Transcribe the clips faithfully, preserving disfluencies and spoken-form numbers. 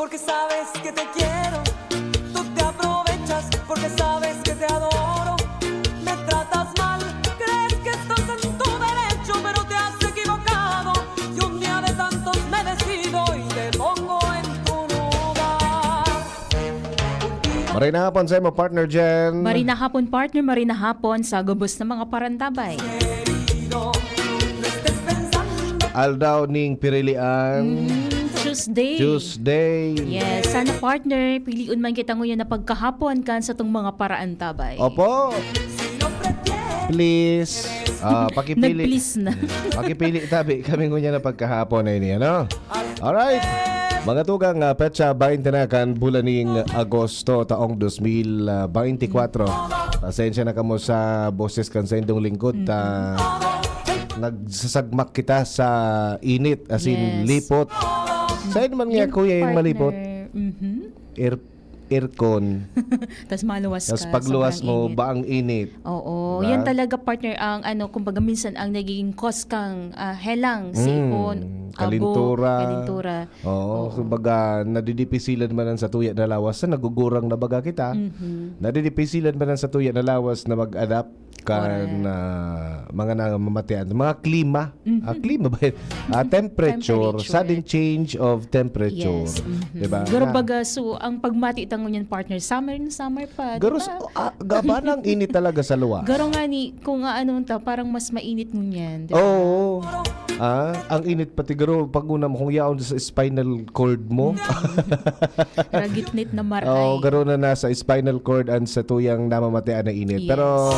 Porque sabes que te quiero, tú te aprovechas porque sabes que te adoro. Me tratas mal, crees que estás en tu derecho, pero te has equivocado. Y un día de tantos me decido y te pongo en tu lugar. Maray na hapon sa imo, partner Jen. Maray na hapon, partner. Maray na hapon sa gabos na mga parantabay. Querido, no estés pensando Aldaw ning pirilian. Mm, Tuesday. Tuesday. Yes, sana, partner, pilion man kita ngunyan na pagkahapon kan satong mga parantabay. Opo. si no prefieres. Please. Ah, pakipili. Nag-please na. Pakipili tabi kami ngunyan na pagkahapon na ini, ano? Alright. Mga tugang, ah, petsa twenty na kan bulan ning Agosto taong twenty twenty-four. Pasensya na kamo sa boses kan saindong lingkod. Ta nagsasagmak kita sa init, as in Yes. lipot. Saan man nga, kuya, yung malipot? Partner, mhm. Air, aircon. Tas maluwas Tapos ka. pagluwas Sobrang mo, init. baang init. Oo, Diba? Yan talaga, partner, ang ano, kumbaga minsan ang nagiging cause kang ah, helang, Mm, sipon, ago, kalintura. kalintura. Oo, kumbaga, nadidipisilan man ang satuya na lawas, na nagugurang na baga kita. Mhm. Nadidipisilan man ang satuya na lawas na mag-adapt kan Correct. ah, mga namamatean, mga klima. Mhm. Ah, klima ba yun? Ah, temperature, Temperature. Sudden change of temperature. Yes. Mhm. Diba? Garo Na- baga, so, ang pagmati ta ngunyan, partner, summer na summer pa, di Garo, ba? ah, gaba ng init talaga sa luwa. Garo nga ni, kung ano ta, parang mas mainit ngunyan, di ba? Oo. Ah, ang init pati garo pag una mo kung yaon sa spinal cord mo. Ragitnit na maray. Oo, garo na nasa spinal cord ang satuyang namamatean na init. Yes. Pero,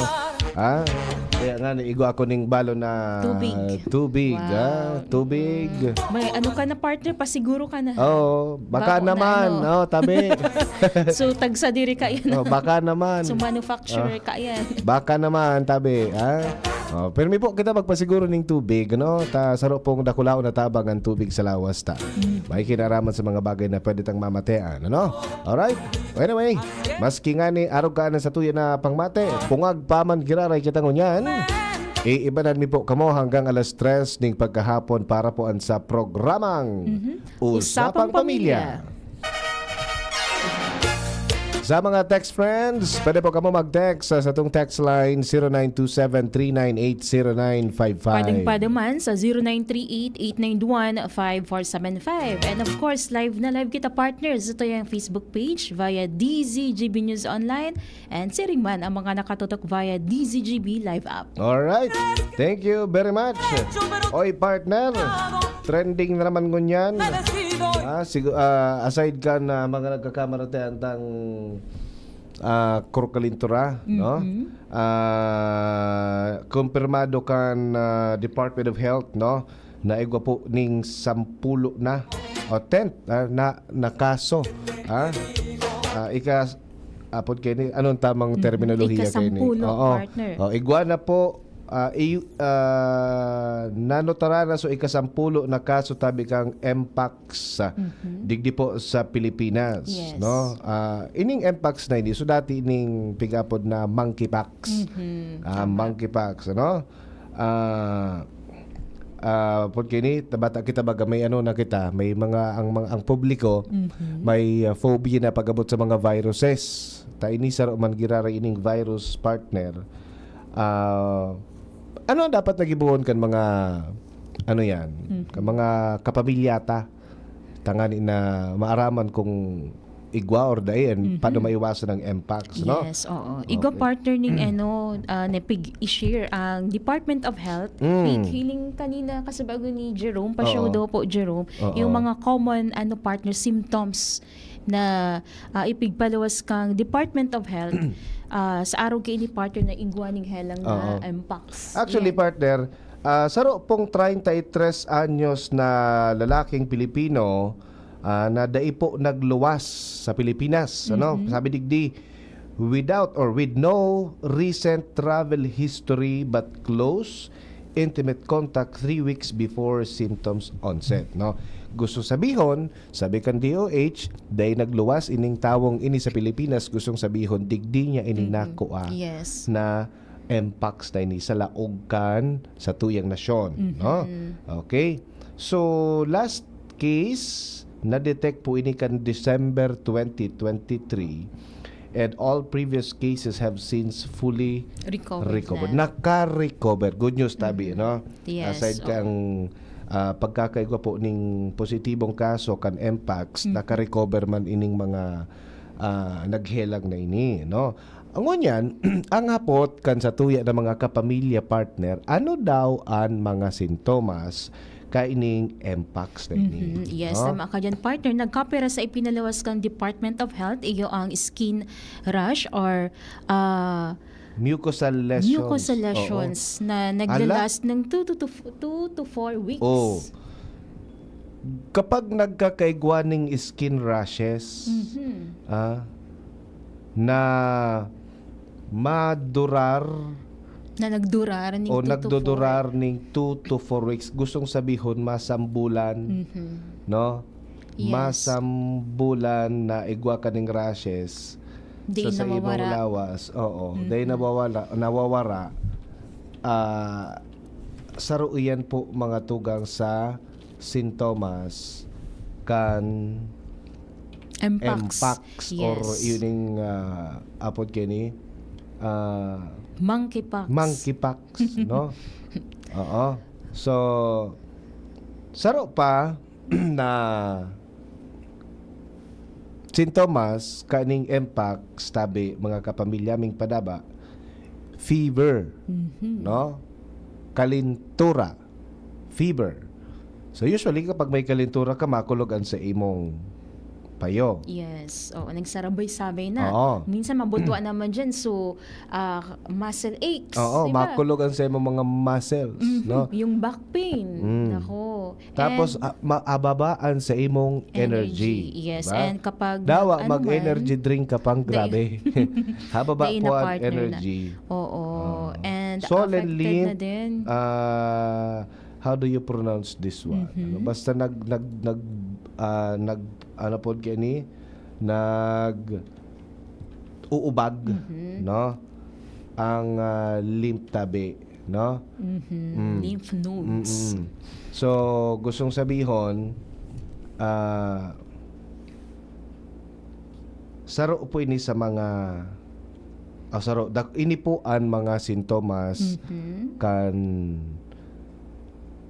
ah, kaya nga, naigo ako ning balon na Tubig. tubig, Wow. ah, tubig. May ano ka na, partner, pasiguro ka na. Oo, baka Bako na, naman, ano. Oh, tabi. So, tagsadiri ka yan. Oh, baka naman. So, manufacturer ka yan. Baka naman, tabi, ha? Oh, pero may po kita magpasiguro ning tubig, ano? Ta saro pong dakulaon na tabang ang tubig sa lawas ta. May kinaraman sa mga bagay na pwede tang mamatean, ano? Alright? Anyway, maski nga ni arog ka na sa tuya na pangmate, pungag pa man giraray kita ngunyan. Iibanan mi po kamo hanggang alas tres ning pagkahapon para po an sa programang Usapang Pamilya. Sa mga text friends, pwede po kamo mag-text sa satong text line zero nine two seven three nine eight zero nine five five. Pwedeng pwede man sa zero nine three eight eight nine one five four seven five. And of course, live na live kita, partners. Ito yung Facebook page via D Z G B News Online. And siring man ang mga nakatutok via D Z G B Live app. Alright. Thank you very much. Oy, partner. Trending na naman ngunyan. Ah, sigu- ah, aside kan mga nagkakamaratean tang ah, Kurkalintura, no? Mhm. Ah, kumpirmado kan ah, Department of Health, no? Na igwa po ning sampulo na o tenth ah, na, na kaso. Ah, ah, ika apod kini anong tamang terminolohiya kini? Ikasampulo, Oo. partner. Oh, igwa na po ah, i- ah, nanotara na so ikasampulo na kaso tabi kang Mpox ah, digdi po sa Pilipinas, Yes. no? Ah, ining Mpox na ini, so dati ining pigapod na monkeypox. Mhm, Ah, tama. Monkeypox, ano? Ah, ah, porque ni tabata kita baga may ano na kita, may mga ang mga ang publiko Mhm. may ah, phobia na pag-abot sa mga viruses. Ta ini saro man giraray ining virus, partner. Ah, ano ang dapat nagibuhon kan mga ano yan, Mhm. kan mga kapamilyata tangani na maaraman kung igwa or dai and Mhm. paano maiwasan ang Mpox, no? Yes, oo. Igwa Okay. partner ning ano, ah, na pig-i-share ang Department of Health. Mm. Pig-healing kanina kasi bago ni Jerome, pa-show Oo. daw po, Jerome, Oo. yung mga common ano partner symptoms na ah, ipigpaluwas kang Department of Health ah, sa araw kini partner na igwa ning helang na Oo. Mpox. Actually, Yan. partner, ah, saro pong treinta y tres anyos na lalaking Pilipino ah, na dai po nagluwas sa Pilipinas, ano? Mhm. Sabi digdi, without or with no recent travel history but close intimate contact three weeks before symptoms onset, no? Gusto sabihon, sabi kan D O H, dai nagluwas ining tawong ini sa Pilipinas, gustong sabihon digdi niya ini Mhm. nakua Yes. na Mpox na ini sa laog kan satuyang nasyon, Mhm. no? Okay. So, last case, Na-detect po ini kan December twenty twenty-three, and all previous cases have since fully Recovered recovered. na. Naka-recover. Good news tabi, Mhm. no? Yes, Aside oo. kang ah, pagkakaigwa po ning positibong kaso kan Mpox, Mhm. naka-recover man ining mga ah, naghelang na ini, no? Ngunyan, ang hapot kan satuya na mga kapamilya, partner, ano daw an mga sintomas kaining Mpox na ini? Mhm. Yes, No? Tama ka dyan, partner. Nagkapira sa ipinalawas kan Department of Health, iyo ang skin rash or ah, Mucosal lesions. Mucosal lesions na naglalast ng two to, to, two to four weeks. Oo. Kapag nagkakaigwa ning skin rashes, Mhm. ah, na madurar Na nagdurar ning o two to nagdudurar four. Ning two to four weeks, gustong sabihon masambulan, Mhm. no? Yes. Masambulan na igwa ka ning rashes Di sa, sa imong nawawara. Lawas. Oo, Mhm. Di nawawala, nawawara. Ah, saro iyan po mga tugang sa sintomas kan Mpox. Mpox or Yes. yun yung ah, apod kini ah, Monkeypox. Monkeypox, no? Oo. So, saro pa na sintomas kaning Mpox, tabi, mga kapamilya ming padaba, fever, Mhm. no? Kalintura, fever. So usually kapag may kalintura ka, makulog an sa imong payo. Yes. Oo, nagsarabay-sabay na. Oo. Minsan mabutwa naman dyan. So, ah, muscle aches. Oo, Diba? Makulog an sa imong mga muscles, Mhm. No? Yung back pain. Mm. Nako. Tapos And ah, maababaan sa imong energy. Yes. Diba? And kapag Dawa, ano mag-energy man, drink ka pang dai- grabe. Hababa dai po na ang partner na. Energy. Oo. Oo. And Swollen affected lip, na din. Ah, how do you pronounce this one? Mhm. Ano, basta nag nag nag ah, nag ano pod kini nag uubag, Mhm. No? Ang ah, lymph tabi, no? Mhm. Mm. Lymph nodes. Mm-mm. So, gustong sabihon, ah, saro po ini sa mga ah, saro, dak- ini po ang mga sintomas Mhm. kan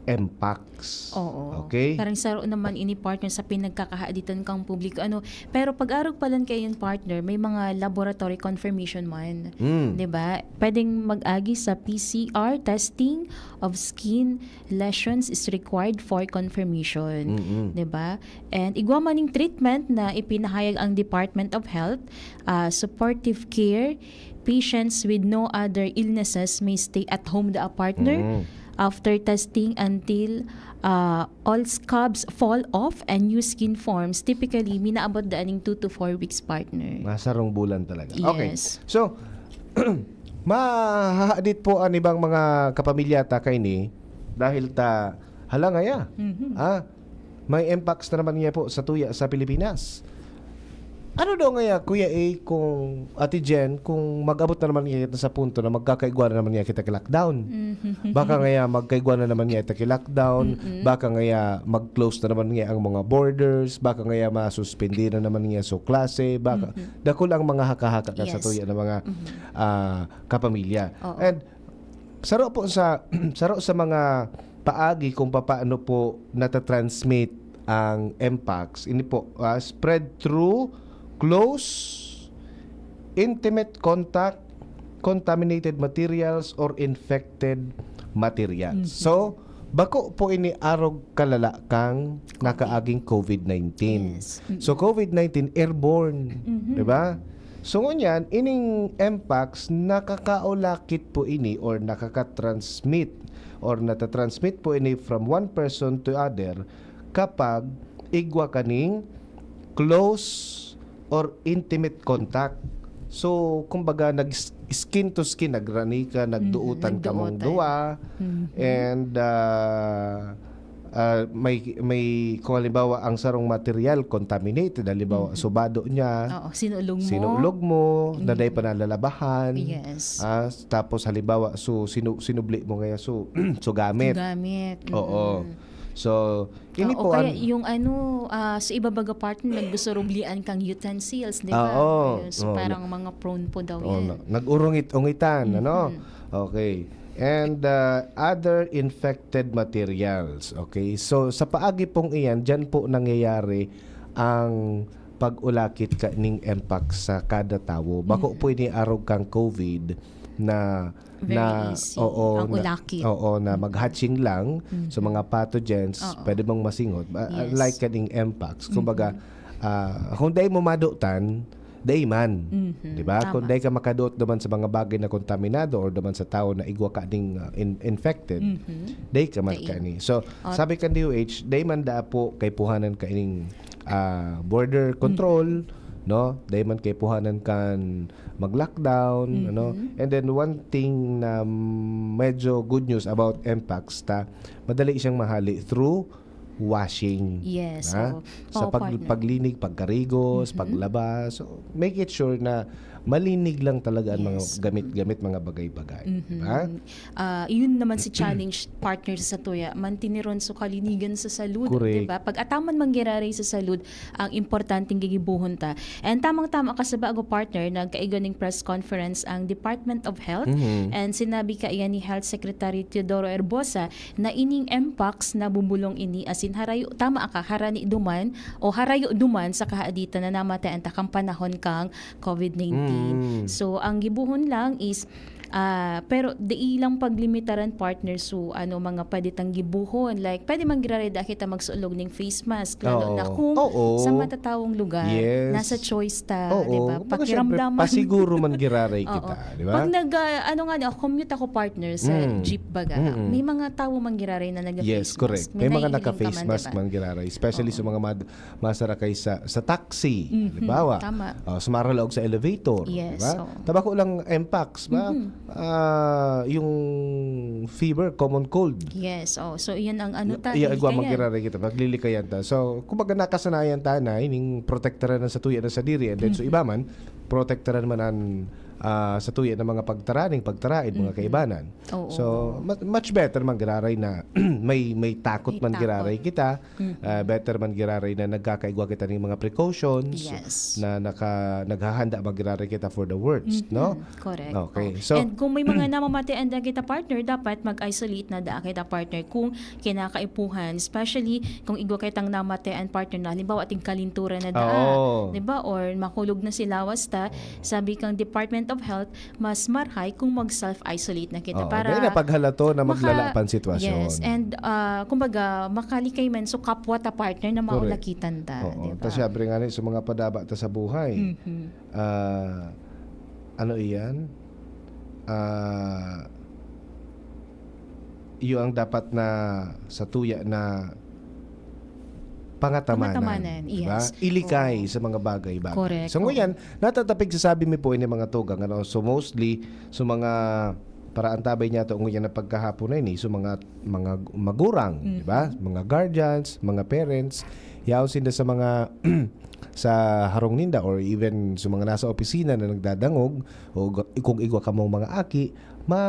Mpox. Oo. Okay? Parang saro naman ini, partner, sa pinagkakahaditan kang publiko. Ano, pero pag-arog pa lang kayo yun, partner, may mga laboratory confirmation man. Mm. 'Di ba? Pwedeng mag-agi sa P C R testing of skin lesions is required for confirmation. Mm-mm. 'Di ba? And igwa maning treatment na ipinahayag ang Department of Health, ah, supportive care, patients with no other illnesses may stay at home da, partner, Mm. after testing until ah, all scabs fall off and new skin forms. Typically, minaabot da aning two to four weeks, partner. Masarong bulan talaga. Okay. Yes. So, mahahadit po ang ibang mga kapamilya ta kaini dahil ta hala ngaya. Mhm. Ah, may Mpox na naman niya po sa tuya sa Pilipinas. Ano daw ngaya, Kuya A, kung Ate Jen, kung mag-abot na naman niya kita sa punto na magkakaigwa na naman niya kita ki lockdown? Mhm. Baka ngaya magkaigwa na naman niya kita ki lockdown, Mm-mm. Baka ngaya mag-close na naman niya ang mga borders, baka ngaya masuspindi na naman niya so klase, baka Mhm. dakul ang mga haka-haka kan sa Yes. tuya ng mga Mhm. ah, kapamilya. Oo. And saro po sa saro sa mga paagi kung papaano po natatransmit ang Mpox. Ini po, ah, spread through close, intimate contact, contaminated materials or infected materials. Mhm. So, bako po ini arog kalala kang nakaaging COVID nineteen. Yes. Mm-mm. So, COVID nineteen airborne, Mhm. 'di ba? So ngunyan, ining Mpox, nakakaulakit po ini or nakakatransmit or natatransmit po ini from one person to other kapag igwa kaning close or intimate contact. So, kumbaga, nag skin to skin, nagrani ka, nagduutan Mhm, kamong nagduutan. duwa, Mhm. and ah, ah, may may kung halimbawa ang sarong material contaminated, halimbawa Mhm. subado niya, Oo, sinuulog mo. sinuulog mo, na Mhm. day panalalabahan. Yes. Ah, tapos halimbawa, so sinu- sinubli mo ngayon, so, so gamit. Gamit. Oo. Mm-mm. So, ini Oo, po kaya ang yung ano, ah, sa iba baga partner, naggusurublian kang utensils, di ba? Oo, Ayun, so, oo, parang na- mga prone po daw Oh, yan. na- nag-urungit-ungitan, ano? Mhm. Okay. And uh, other infected materials. Okay. So, sa paagi pong iyan, dyan po nangyayari ang pag-ulakit ka ning mpox sa kada tawo. Bako Mhm. po ini arog kang COVID na Very na easy oo ang na, ulakit. Oo, na Mhm. mag-hatching lang sa Mhm. mga pathogens, Oo. pwede mong masingot. Ah, Yes. like kaning mpox. Kumbaga, Mhm. ah, kung dai mo madutan, dai man. Mhm. Di ba? Kung Tama. Dai ka makaduot naman sa mga bagay na kontaminado or naman sa tao na igwa ka ding ah, in- infected, Mhm. dai ka man Dai. Kani. So, At sabi kan D O H, dai man daa po kaipuhanan kaining ah, border control, Mhm. no? Dai man kaipuhanan kan mag-lockdown, ano? Mhm. And then one thing na medyo good news about mpox ta, madali siyang mahali through washing. Yes. Ha? So, Sa oo, pag, partner. paglinig, pagkarigo, sa Mhm. paglaba. So, make it sure na malinig lang talaga ang mga Yes. gamit-gamit, mga bagay-bagay. Mhm. Ha? Ah, yun naman si challenge partner sa tuya. Mantiniron so kalinigan sa salud, Correct. di ba? Pag ataman manggiraray sa salud, ang importanteng gigibuhon ta. And tamang-tama ka sa bago partner, nagkaigo ning press conference ang Department of Health. Mhm. And sinabi ka iyan ni Health Secretary Teodoro Herbosa na ining mpox na bubulong ini asin harayo, tama ka, harani duman o harayo duman sa kahaditan na namatay ang takang panahon kang COVID nineteen. Mm. So, ang gibuhon lang is ah, pero dai lang paglimitaran partner so ano mga pwede tang gibuhon, like pwede man giraray da kita magsulog ning face mask lalo na Oo. kung Oo. sa matatawong lugar, Yes. Nasa choice ta, Oo. di ba? Kumbaga, syempre, Pakiramdaman. Pasiguro man giraray Oo. kita, di ba? Pag nag ah, ano nga ni, commute ako partner sa Mm. jeep baga, Mm-mm. May mga tawo man giraray na nag-face Yes, correct. May mga nahihiling ka naka-face man, mask di ba? Man giraray, especially Oo. sa mga mad- masarakay sa sa taxi, Mhm, halimbawa. Tama. Oh, sa maralaog sa elevator, Yes, di ba? oo. Tabako lang mpox, ba? Mhm. Ah, yung fever, common cold. Yes, oh. So, iyan ang ano ta, Iya, igwa lilikayan. Maggiraray kita, maglilikayan ta. So, kumbaga nakasanayan ta na, ining protektaran na sa tuya na sa diri, and then so Mhm. iba man, protektaran man ang ah, sa tuya ng mga pagtaraning, pagtaraid, mga Mhm. kaibanan. Oo. So, ma- much better man giraray na may may takot May man takot. Giraray kita, Mhm. ah, better man giraray na nagkakaigwa kita ng mga precautions, Yes. Na naka, naghahanda man giraray kita for the worst, Mhm. no? Correct. Okay. Oh. So, And kung may mga namamatean da kita partner, dapat mag-isolate na da kita partner kung kinakaipuhan, especially kung igwa kitang namatean partner na halimbawa ating kalinturan na da, Oo. di ba? Or makulog na si lawas ta, sabi kang Department of Health, mas marhay kung mag-self-isolate na kita Oo, para dahil na paghalato na maglala maka- pa ang sitwasyon. Yes, and ah, kumbaga makalikay man so kapwa ta partner na Correct. Maulakitan ta, Oo. di ba? Tas syempre nga ni, sa mga padaba ta sa buhay, Mhm. ah, ano iyan? Ah, iyo ang dapat na sa tuya na pangatamanan, Pangatamanan, di ba? Yes. Ilikay Oo. Sa mga bagay-bagay. Correct, So oo. Ngayon, natatapig sa sabi mi po ini mga tugang, ano? So mostly, so mga para antabay niya to, ngayon na pagkahapon na ini, so mga mga magurang, Mhm. di ba? Mga guardians, mga parents, yaon sinda sa mga sa harong ninda or even sa mga nasa opisina na nagdadangog o g- kung igwa kamong mga aki, ma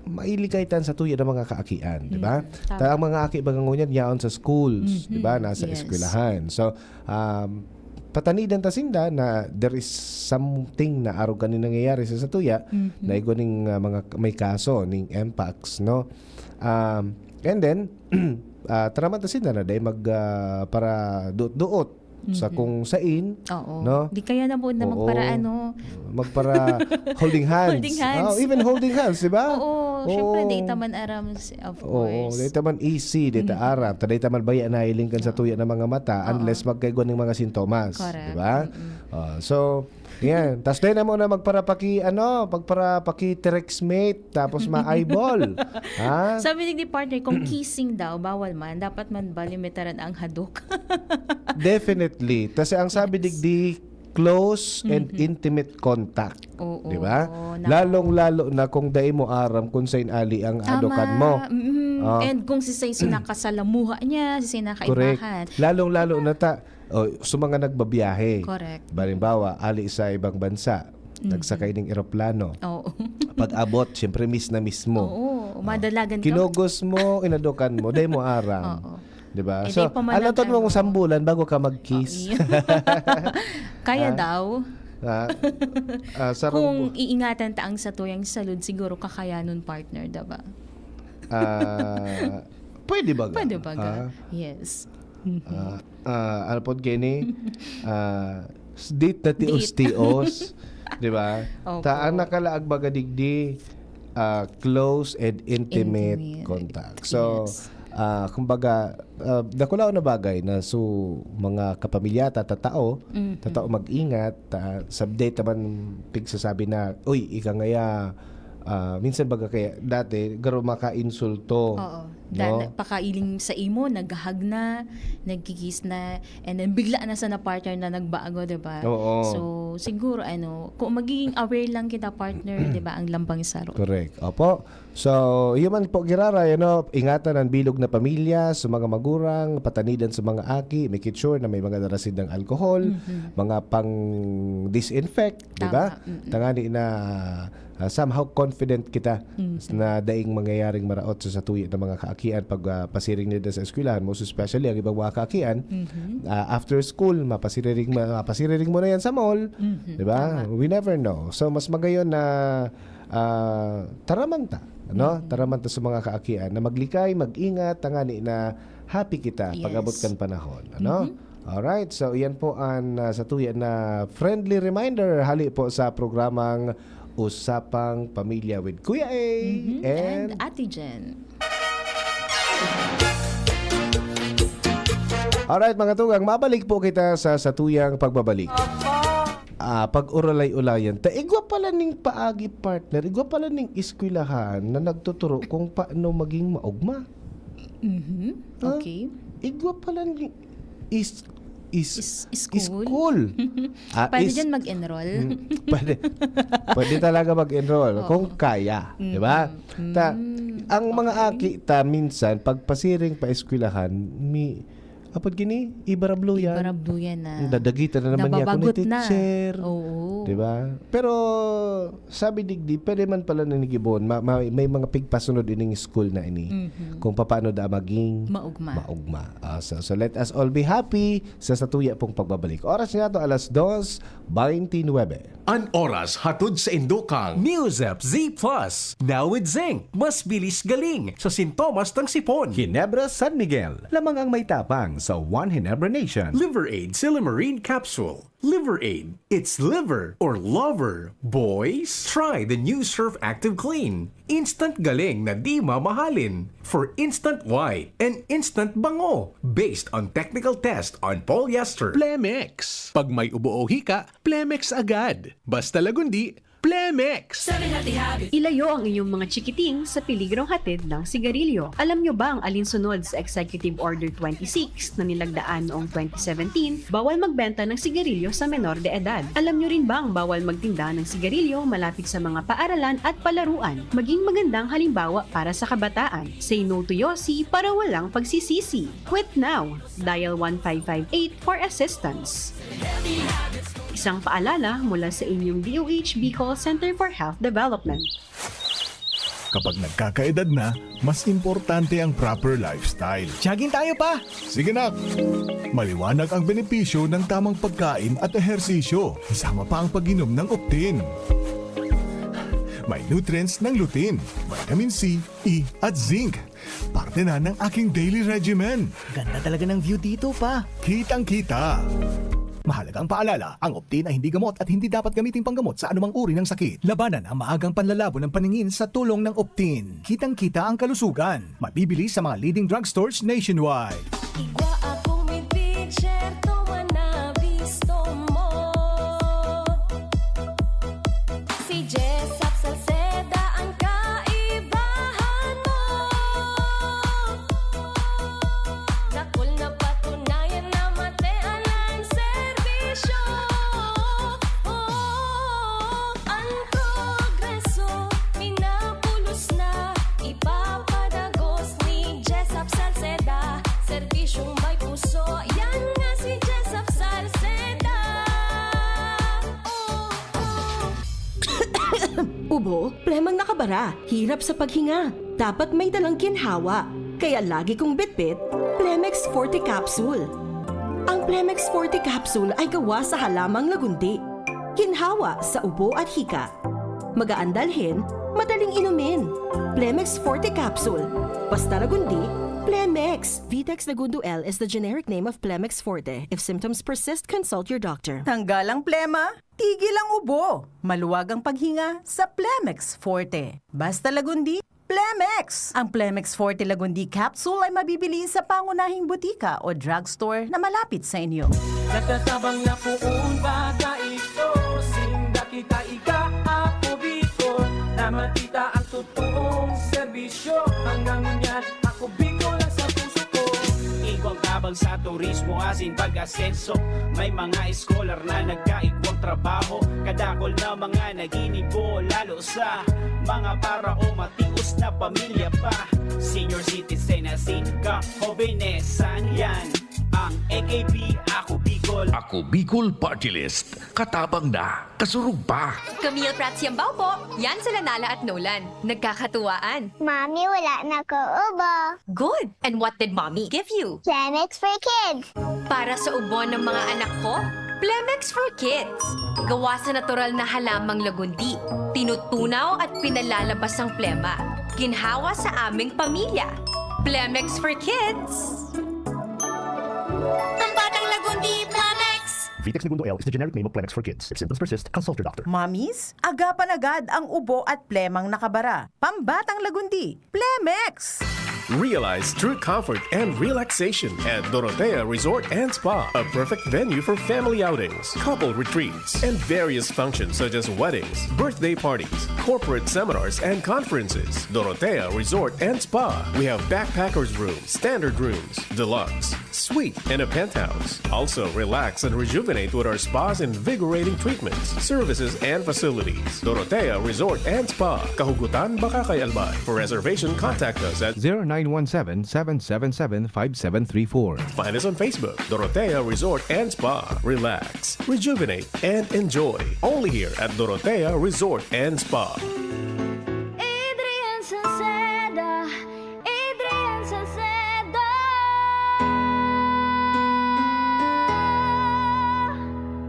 mailikay tan sa tuya ng mga kaakian, di ba? Mm, tama. Ta ang mga aki ba ngunyan yaon sa schools, Mhm, di ba? Nasa yes. Eskwelahan. So, um, patanidan ta sinda na there is something na arog kani nangyayari sa satuya, Mhm. Na igwa ning ah, mga may kaso ning mpox, no? Um, and then ah, taraman ta sinda na dahil mag ah, para duot-duot sa Mhm. kung sain, Oo. No? Di kaya na po na Oo. magpara ano. Magpara holding hands. Holding hands. Oh, even holding hands, di ba? Oo, syempre, Oo. Data man aram, of Oo, course. Data man easy, data Mhm. Aram. Ta data man baya nahiling kan sa tuya ng mga mata Oo. Unless magkaigwa ng mga sintomas, Correct. di ba? Mm-mm. Ah, so, yan. Tas dahil na mo na magparapaki, ano, magparapaki text mate, tapos ma-eyeball. Ha? Sabi ni partner, kung kissing daw, bawal man, dapat man balimitaran ang hadok. Definitely. Kasi ang sabi Yes. digdi, close and Mhm. intimate contact. Oo. Di ba? Nako. Lalong-lalo na kung dai mo aram kung sain ali ang Tama. adokan mo. Mm-mm. Ah. And kung si Say so nakasalamuha niya, si Say nakaibahan. Correct. Lalong-lalo na ta, oh, sa mga nagbabiyahe. Correct. Balimbawa, ali sa ibang bansa, Mhm. nagsakay ng eroplano. Oo. Pag-abot, syempre miss na miss mo. Oo, Madalagan ka. Kinugos mo, inadokan mo, dai mo aram. Oo. Di ba? Eh, So, di pa man alaton ang mong ano. Sambulan bago ka mag-kiss. Oo, iya. Kaya Ah. daw. Ah, ah, sa Kung rong- iingatan ta ang satuyang salud, siguro kakayanon, partner, diba? Ah, pwede ba ga? Pwede ba ga? Ah, Yes. ah, ah, ano pod, Kenny? Ah, s- date na tios-tios. Di ba? Opo. Ta ang nakalaag baga digdi, ah, close and intimate, Intimate. Contact. So, Yes. ah, kumbaga, ah, dakulaon na bagay na so mga kapamilya, tatatao, Mhm. tatao mag-ingat, ta, sa date naman pigsasabi na, "Uy, ika ngaya," ah, minsan baga kaya, dati, garo makainsulto. Oo. Da, No? na- pakailing sa imo, naghahag na, nagkikis na, and then bigla na sa na partner na nagbago, di ba? Oo. So, siguro, ano, kung magiging aware lang kita, partner, di ba, ang lambang sarot. Correct. Opo. So, yun man po, giraray, ano, ingatan ang bilog na pamilya, sa mga magurang, patanidan sa mga aki, make it sure na may mga darasid ng alcohol, Mhm. mga pang disinfect, di ba? Tama. Mm-mm. Tangani na ah, somehow confident kita Mhm. na daing mangyayaring maraot sa satuya ng mga kaakian pag ah, pasiring nila sa eskwelahan, most especially ang ibang mga kaakian, Mhm. ah, after school, mapasiriring, ma- mapasiriring mo na yan sa mall, Mhm. di ba? Tama. We never know. So, mas magayon na ah, taramanta, no? Mhm. Taramanta sa mga kaakian na maglikay, mag-ingat, tangani na happy kita pag-abot Yes. kan panahon, ano? Mhm. Alright, so iyan po ang ah, satuya na friendly reminder hali po sa programang Usapang Pamilya with Kuya A Mhm. and And Ate Jen. Alright, mga tugang, mabalik po kita sa satuyang pagbabalik. Ah, pag-uralay-ulayan. Ta, igwa pala ning paagi, partner. Igwa pala ning eskwelahan na nagtuturo kung paano maging maugma. Mhm. Ah, Okay. Igwa pala ning is, is, Is, school. school. Ah, Pwede is- dyan mag-enroll. Mm, pwede. Pwede talaga mag-enroll Oo. kung kaya, di ba? Mm. Ta, Mm. ang mga Okay. aki ta minsan pagpasiring pa eskwelahan, mi apod gini, ibarablo yan. Ibarablo yan na. Dadagitan na naman niya ako ni Nababagot na. teacher. Oo. Di ba? Pero sabi digdi, pwede man pala na nigibon, ma- ma- may mga pigpasunod ining school na ini. Mhm. Kung paano da maging Maugma. maugma. Ah, so, so let us all be happy sa satuya pong pagbabalik. Oras nga to, alas dos veintinuebe. An oras hatod sa indokang Neosep Z Plus. Now with zinc, mas bilis galing sa sintomas ng sipon. Ginebra San Miguel, lamang ang may tapang sa One Ginebra Nation. Liver Aid Silymarin Capsule. Liver Aid, it's liver or lover, boys. Try the new Surf Active Clean. Instant galing na di mamahalin. For instant white and instant bango. Based on technical test on polyester. Plemex. Pag may ubo o hika, Plemex agad. Basta lagundi, Plemex. Ilayo ang inyong mga chikiting sa peligrong hatid ng sigarilyo. Alam nyo bang alinsunod sa Executive Order twenty-six na nilagdaan noong twenty seventeen, bawal magbenta ng sigarilyo sa menor de edad? Alam nyo rin bang bawal magtinda ng sigarilyo malapit sa mga paaralan at palaruan? Maging magandang halimbawa para sa kabataan. Say no to Yossi para walang pagsisisi. Quit now! Dial one five five eight for assistance. Isang paalala mula sa inyong D O H Bicol Center for Health Development. Kapag nagkakaedad na, mas importante ang proper lifestyle. Jogging tayo, pa! Sige, nak! Maliwanag ang benepisyo ng tamang pagkain at ehersisyo, kasama pa ang pag-inom ng Optin. May nutrients ng lutein, vitamin C, E, at zinc. Parte na ng aking daily regimen. Ganda talaga ng view dito, pa! Kitang-kita! Mahalagang paalala, ang Optin ay hindi gamot at hindi dapat gamiting panggamot sa anumang uri ng sakit. Labanan ang maagang panlalabo ng paningin sa tulong ng Optin. Kitang-kita ang kalusugan. Mabibili sa mga leading drugstores nationwide. Igwa akong may picture, tuman na bisto mo. Si Jessop Salceda ang kaibahan mo. Dakul na patunayan na matean ang serbisyo. Oh, ang progreso, minabulos na, ipapadagos ni Jessop Salceda. Serbisyong may puso, yan nga si Jessop Salceda. Oh, oh. Ubo, plemang nakabara, hirap sa paghinga. Dapat may dalang ginhawa, kaya lagi kong bitbit Plemex Forte Capsule. Ang Plemex Forte Capsule ay gawa sa halamang lagundi. Ginhawa sa ubo at hika. Magaan dalhin, madaling inumin. Plemex Forte Capsule. Basta lagundi, Plemex. Vitex Lagundo L is the generic name of Plemex Forte. If symptoms persist, consult your doctor. Tanggal ang plema, tigil ang ubo. Maluwag ang paghinga sa Plemex Forte. Basta lagundi, Plemex! Ang Plemex Forte Lagundi Capsule ay mabibili sa pangunahing butika o drugstore na malapit sa inyo. Nagtatabang na poon bata ito, sinda kita iga ako Bicol, na matita ang totoong serbisyo. Hanggang ngunyan, ako Bicol ang sa puso ko. Igwang tabang sa turismo asin pag-asenso. May mga scholar na nagkaigwang trabaho. Kadakol na mga naginibo, lalo sa mga para o matios na pamilya pa. Senior citizen asin kahobenesan yan. Ang A K P, Ako Bicol. Ako Bicol Party List. Katabang na, kasurog pa. Camille Prats Yambao po. Yan sila Nala at Nolan. Nagkakatuwaan. Mami, wala na ko ubo. Good! And what did Mommy give you? Plemex for Kids. Para sa ubo ng mga anak ko, Plemex for Kids. Gawa sa natural na halamang lagundi. Tinutunaw at pinalalabas ang plema. Ginhawa sa aming pamilya. Plemex for Kids. Ang batang lagundi, Plemex! Vitex Negundo L is the generic name of Plemex for Kids. If symptoms persist, consult your doctor. Mommies, agapan agad ang ubo at plemang nakabara. Pambatang lagundi, Plemex! Realize true comfort and relaxation at Dorotea Resort and Spa, a perfect venue for family outings, couple retreats, and various functions such as weddings, birthday parties, corporate seminars, and conferences. Dorotea Resort and Spa. We have backpackers room, standard rooms, deluxe, suite, and a penthouse. Also, relax and rejuvenate with our spa's invigorating treatments, services, and facilities. Dorotea Resort and Spa, Kahugutan, Bacacay, Albay. For reservation, contact us at zero nine one seven, seven seven seven, five seven three four. Find us on Facebook, Dorotea Resort and Spa. Relax, rejuvenate, and enjoy. Only here at Dorotea Resort and Spa. Adrian Salceda, Adrian Salceda.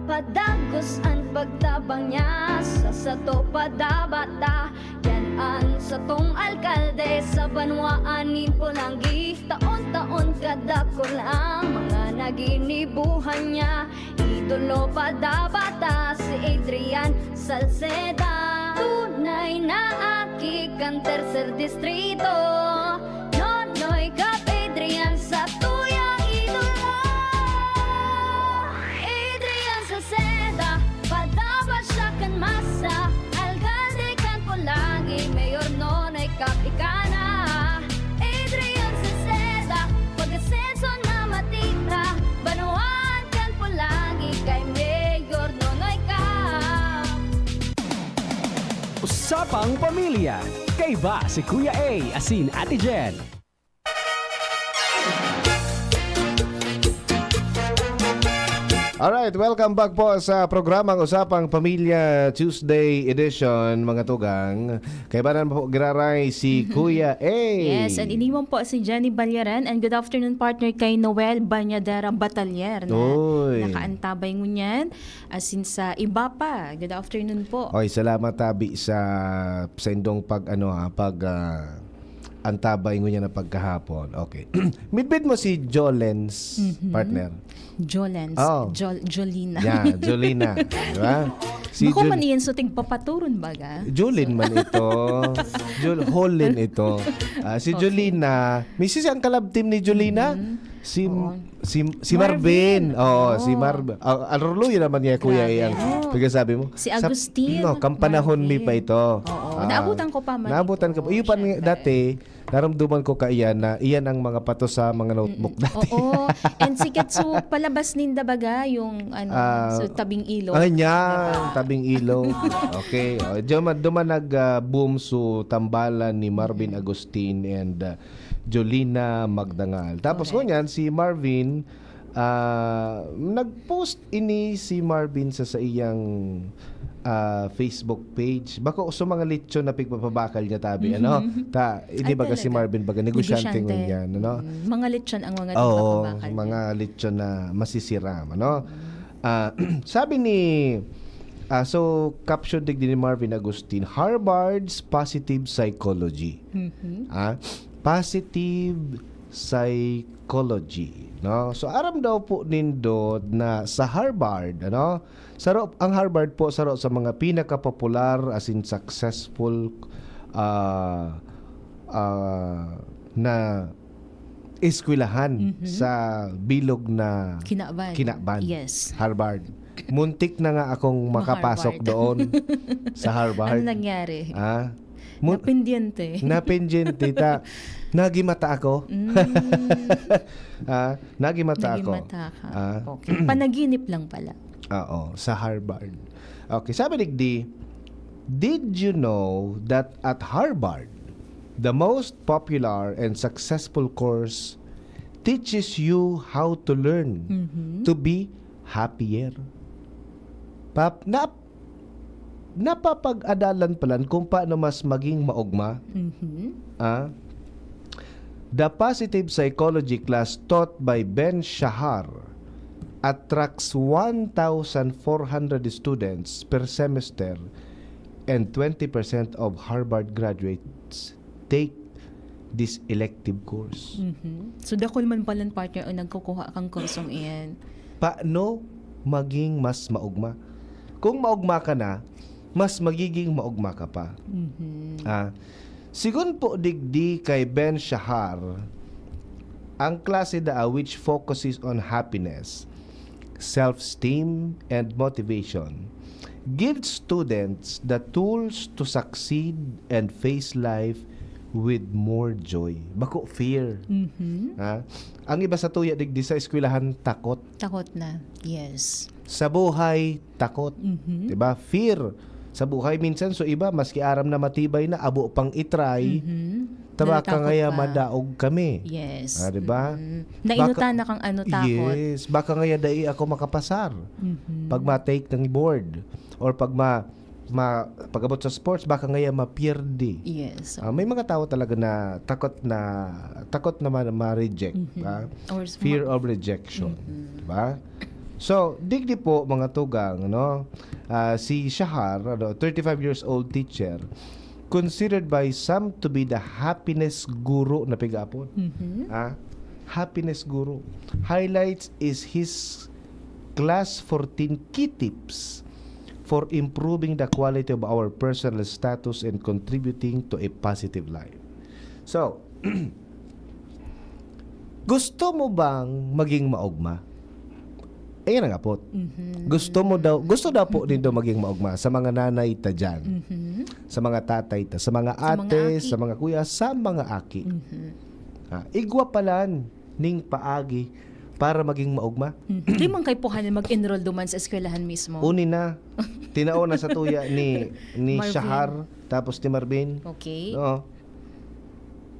Padagos an pagtabang niya sa sato padabata. Yan an satong alkalde sa banwaan nin Polangui. Taon-taon kadakul ang mga naginibuhan niya. Idolo padabata si Adrian Salceda. Tunay na aki kan tercer distrito. Nonoy Cap Adrian sa tuya idolo. Adrian Salceda, padaba siya kan masa. Alkalde kan Polangui, Mayor Nonoy Cap ika na. Adrian Salceda, pag-asenso na matira. Banwaan kan Polangui kay Mayor Nonoy Cap. Usapang Pamilya. Kaiba si Kuya A asin Ate Jen. Alright, welcome back po sa programang Usapang Pamilya Tuesday edition, mga tugang. Kaibanan po giraray si Mhm. Kuya A. Yes, and iniwan po si Jenny Balyaran. And good afternoon, partner, kay Noel Banyadera Batalier na Uy. nakaantabay ngunyan. Asin sa iba pa. Good afternoon po. Oy, salamat tabi sa, sa indong pag, ano, ha, pag, ah, antabay ngunyan na pagkahapon. Okay. Midbid mo si Jolens, Mhm. partner? Jolens. Oh. Jol-, Jolina. Yeah, Jolina. Di ba? Si Bako Jol- man iyan sa tigpapaturon, baga? Jolin So man ito. Jol-, Holin ito. Ah, si Okay. Jolina, misis ang kalab team ni Jolina? Mhm. Si, Oo. si, si Marvin. Marvin. Oo, si Oo. Marvin. Ah, Arroyo naman niya, Kuya, Grabe. ang Oo. pagkasabi mo. Si Sa, Agustin, no, kampanahon mi Marvin. pa ito. Oo, Ah, naabutan ko pa man naabutan ito, ko pa. Iyo pa ni-, syempre. dati, naramdaman ko kaiyan na iyan ang mga pato sa mga notebook Mm-mm. dati. Oo. And sikat, so, palabas ninda baga yung, ano, Ah, so, tabing ilog. Ah, yan, Diba? tabing ilog. Okay. Oh, duman, duman nag, ah, boom so tambalan ni Marvin Mm-mm. Agustin and, ah, Jolina Magdangal. Tapos Correct. ngunyan, si Marvin, Ah, nag-post ini si Marvin sa saiyang, ah, Facebook page. Bako sa mga lechon na pigpapabakal niya, tabi, ano? Mhm. Ta, hindi Ay, baga si talaga? Marvin, baga negosyante Negosyante. ngunyan, ano? Mm, mga lechon ang mga Oo, pigpapabakal niya. mga lechon na masisiram, ano? Mm. Ah, sabi ni, ah, so, caption digdi ni Marvin Agustin, "Harvard's positive psychology." Mhm. Ah, positive psychology, no? So, aram daw po nindo na sa Harvard, ano? Saro, ang Harvard po, saro sa mga pinakapopular, as in successful, ah, ah, na eskwelahan Mhm. sa bilog na Kinaban. Kinaban, Yes. Harvard. Muntik na nga akong makapasok Ma-Harvard. doon sa Harvard. Ano nangyari? Ah, mu- Napendyente. Napendyente, ta-, nagimata ako. Mm. Ah, nagimata ako. Nagimata ka. Ah. Okay. Panaginip lang pala. Oo, sa Harvard. Okay, sabi digdi, "Did you know that at Harvard, the most popular and successful course teaches you how to learn Mhm. to be happier?" Pap-, nap-, napapag-adalan palan kung paano mas maging maogma. Mhm. Ah? The positive psychology class taught by Ben Shahar attracts one thousand four hundred students per semester, and twenty percent of Harvard graduates take this elective course. Mhm. So, dakul man palan, partner, ang nagkukuha kang kursong iyan. Paano maging mas maogma? Kung maogma ka na, mas magiging maogma ka pa. Mhm. Ah, sigun po digdi kay Ben Shahar, ang klase daa which focuses on happiness, self-esteem, and motivation gives students the tools to succeed and face life with more joy. Bako fear. Mhm. Ha? Ang iba sa tuya digdi sa eskwelahan, takot. Takot na. Yes. Sa buhay, takot. Mhm. Diba? Fear. Sa buhay, minsan, so iba, maski aram na matibay na, abo pang itry, Mhm. ta baka Natatakot ngaya pa. madaog kami. Yes. Ah, diba? Mm. Nainutan Baka na kang ano, takot. Yes. Baka ngaya dai ako makapasar. Mhm. Pag ma-take ng board. Or pag ma-, ma-, pag-abot sa sports, baka ngaya mapierde. Yes. Ah, may mga tao talaga na takot na, takot na ma-, ma-reject, Mhm. ah. Or s-, Fear ma- of rejection, Mhm. diba? So, digdi po, mga tugang, no? Ah, si Shahar, ano, thirty-five years old teacher, considered by some to be the happiness guru na pig-apod. Mhm. Ah, happiness guru. Highlights is his class fourteen key tips for improving the quality of our personal status and contributing to a positive life. So, gusto mo bang maging maogma? Ayan ang apot. Mhm. Gusto mo daw, gusto daw po nindo maging maogma sa mga nanay ta dyan, Mhm. sa mga tatay ta, sa mga Sa mga ate, aki. sa mga kuya, sa mga aki. Mhm. Ah, igwa palan ning paagi para maging maogma. Mhm. Di man kaipuhan na mag-enroll duman sa eskwelahan mismo. Uni na. Tinao na sa tuya ni, ni Marvin. Shahar, tapos ni Marvin. Okay. Oo.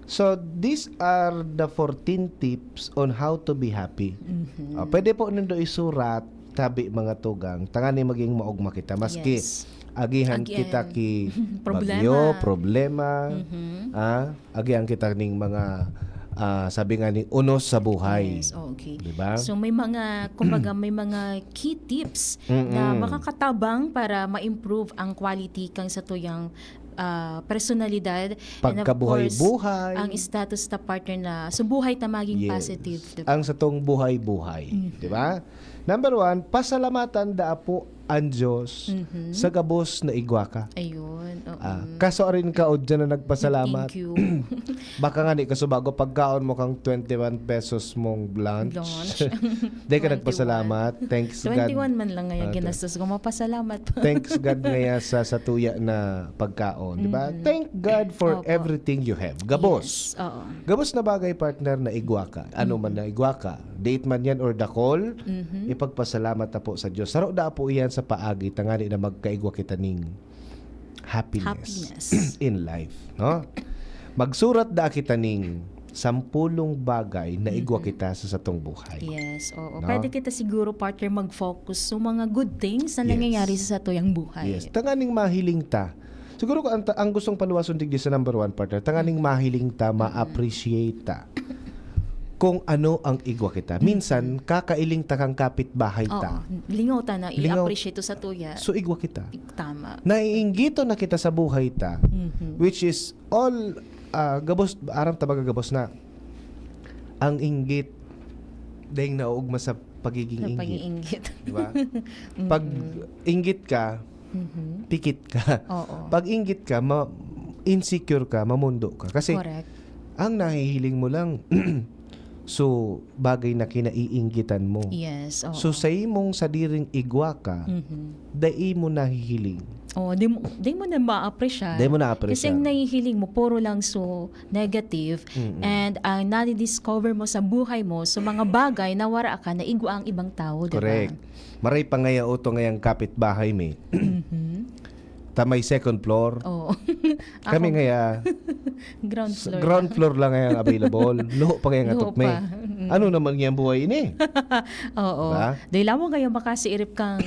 So, these are the fourteen tips on how to be happy. Mhm. Ah, pwede po nindo isurat, tabi, mga tugang, tangani maging maogma kita. Maski Yes. agihan Agihan. kita ki Problema. bagyo, problema, Mhm. ah, agihan kita ning mga, ah, sabi nga ni, unos sa buhay. Yes, okay. Di ba? So, may mga, kumbaga, may mga key tips Mm-mm. na makakatabang para ma-improve ang quality kang satuyang, ah, personalidad. And of course, Pagkabuhay-buhay. ang status ta, partner, na sa buhay ta maging Yes. positive, di ba? Ang satong buhay-buhay, Mhm. di ba? Number one, pasalamatan daa po ang Diyos Mhm. sa gabos na igwa ka. Ayun, oo. Ah, kaso arin ka, o dyan na nagpasalamat. Thank you. Baka nga di ka subago, pagkaon mo kang twenty-one pesos mong lunch. Lunch. Di ka Twenty-one. nagpasalamat. Thanks God. Twenty-one man lang ngaya Ah, ginastos ko. Mapasalamat pa. Thanks God ngaya sa, sa tuya na pagkaon, di ba? Mhm. Thank God for Opo. everything you have. Gabos. Yes, oo. Gabos na bagay, partner, na igwa ka. Ano man Mhm. na igwa ka. Date man yan or dakol, Mhm. ipagpasalamat ta po sa Diyos. Saro da po iyan sa paagi, tangani na magkaigwa kita ning happiness Happiness. in life, no? Magsurat da kita ning sampulong bagay na igwa Mhm. kita sa satong buhay. Yes, oo. No? Pwede kita siguro, partner, mag-focus sa mga good things na Yes. nangyayari sa satuyang buhay. Yes. Tanganing mahiling ta. Siguro ko ang, ta- ang gustong paluwason digdi sa number one, partner, tanganing mahiling ta, ma-appreciate ta kung ano ang igwa kita. Minsan, kakailing ta kang kapitbahay ta. Oo. Lingaw ta na Lingaw. I-appreciate to sa tuya. So, igwa kita. Tama. Naiinggito na kita sa buhay ta, Mhm. which is all, ah, gabos, aram ta baga gabos na. Ang inggit, dahil nauugma sa pagiging Sa inggit. Pag-iinggit. Di ba? Pag inggit ka, Mhm. pikit ka. Oo. Pag inggit ka, ma- insecure ka, mamundo ka. Kasi Correct. ang nahihiling mo lang, so, bagay na kinaiinggitan mo. Yes, oo. So, sa imong sadiring igwa ka, Mhm. dai mo nahihiling. Oh, di mo, di mo na ma-appreciate. Di mo na-appreciate. Kasi ang nahihiling mo, puro lang so negative. Mm-mm. And ang nadi-discover mo sa buhay mo, so mga bagay na wara ka, na igwa ang ibang tao, di ba? Correct. Maray pa ngaya uto ngayang kapitbahay mi. Mhm. Ta may second floor. Oo. Kami Ako, ngaya, ground sa floor. ground floor lang ngaya ang available. Luho pa ngaya nga Luho tukme. pa. Mm. Ano naman ngayang buhay ini? Oo. Diba? Dahil lamang kayo makasiirip kang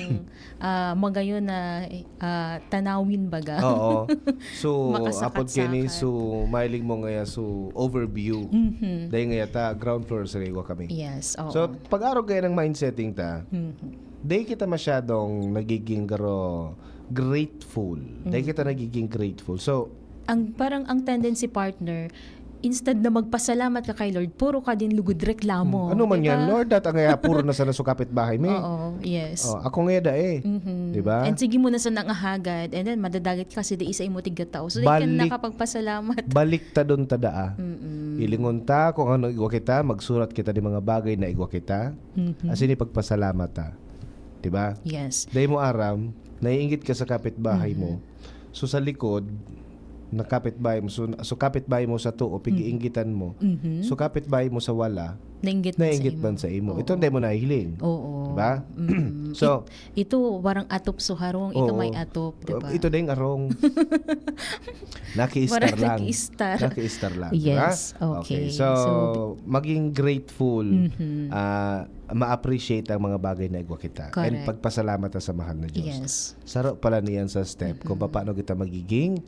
ah, magayon na ah, tanawin baga. Oo. So, Makasakit-sakit. Apod kini, so, mahiling mo ngaya, so, overview. Mhm. Dahil ngaya ta, ground floor sa igwa kami. Yes, oo. So, pag-arog kaya ng mindsetting ta, Mhm. di kita masyadong nagiging garo grateful. Di Mm. kita nagiging grateful. So, Ang parang ang tendency, partner, instead na magpasalamat ka kay Lord, puro ka din lugod reklamo. Ano man Di ba? Yan, Lord, at ang kaya puro na sana sukapit bahay mi. Oo, yes. Oh, ako nga da eh. Mhm. Di ba? And sige mo na sa nangahagad, and then madadagit ka kasi di isa imo tigataw. So, di ka Balik- nakapagpasalamat. Balik ta doon ta daa. Mm-mm. Ilingon ta kung ano igwa kita, magsurat kita di mga bagay na igwa kita. Mhm. Asin ipagpasalamat ta. Di ba? Yes. Dahil mo aram, naiinggit ka sa kapitbahay mo. Mhm. So sa likod, na kapitbahay mo, so, so kapitbahay mo sa tuo, pig-iinggitan mo. Mhm. So kapitbahay mo sa wala, Nainggit man sa nainggit imo. man sa imo. Oo. Ito hindi mo nahiling. Oo. Diba? Mm. So, It- ito, warang atop so harong, ito Oo. may atop, di ba? Ito din arong. Nakiistar Warang lang. Nakiistar. Nakiistar lang. Yes, Diba? okay. So, So, maging grateful, Mhm. ah, ma-appreciate ang mga bagay na igwa kita. And Correct. Pagpasalamat ta sa mahal na Diyos. Yes. Saro pala niyan sa step kung Mm-mm. paano kita magiging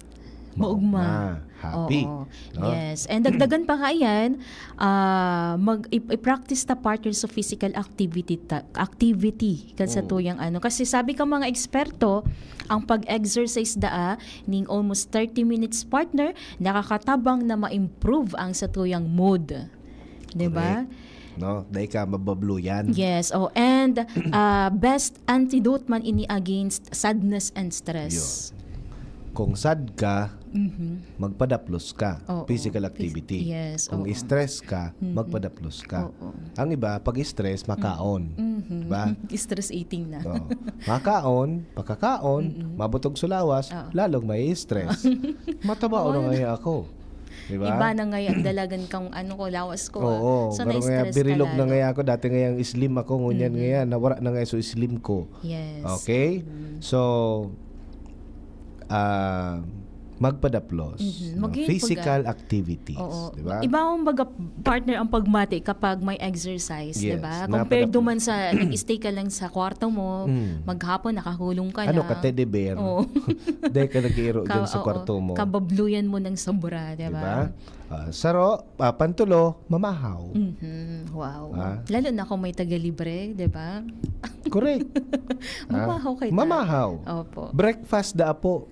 Maugma. Happy. Oo. No? Yes. And dagdagan pa nga yan, ah, mag, i, i-practice ta, partner, sa physical activity ta, activity kan sa Mm. tuyang ano. Kasi sabi ka mga eksperto, ang pag-exercise daa ning almost thirty minutes, partner, nakakatabang na ma-improve ang sa tuyang mood. Di ba? Correct. No? Dahil ka mababluyan. Yes. Oh, and ah, best antidote man ini against sadness and stress. Yun. Kung sad ka, Mhm. magpadaplos ka. Oo. Physical activity. Yes, Kung oo. Stress ka, Mhm. magpadaplos ka. Oo. Ang iba, pag stress, makaon. Mhm. Diba? Stress eating na. Oo. Makaon, pagkakaon, Mm-mm. mabutog sa lawas, Oo. lalong may stress. Matabaon Oo, na yun. Ngayon ako. Diba? Iba na ngayon ang dalagan kang ano ko, lawas ko. Ah. Oo, So, pero ngayon, na-stress ka birilog na lalo. Ngayon ako. Dati ngayon slim ako, ngunyan Mm-mm. ngayon, nawara na ngayon so slim ko. Yes. Okay? Mm. So, ah, magpadaplos. Mhm. No? Maging Physical pag- activities. Oo. Diba? Iba ang baga, partner, ang pagmati kapag may exercise, Yes, di ba? Compared napadaplos. Duman sa nag-stay ka lang sa kwarto mo, Mm. maghapon nakakulong ka Ano lang. Ka, teddy bear? Oo. Dahil ka nag-iiro dyan sa oo, kwarto mo. Kababluyan mo ng sobra, di Diba? ba? Ah, saro, ah, pantulo, mamahaw. Mhm. Wow. Ah. Lalo na kung may tagalibre, di ba? Correct. Ah, Mamahaw kayo. Mamahaw. Opo. Breakfast da po.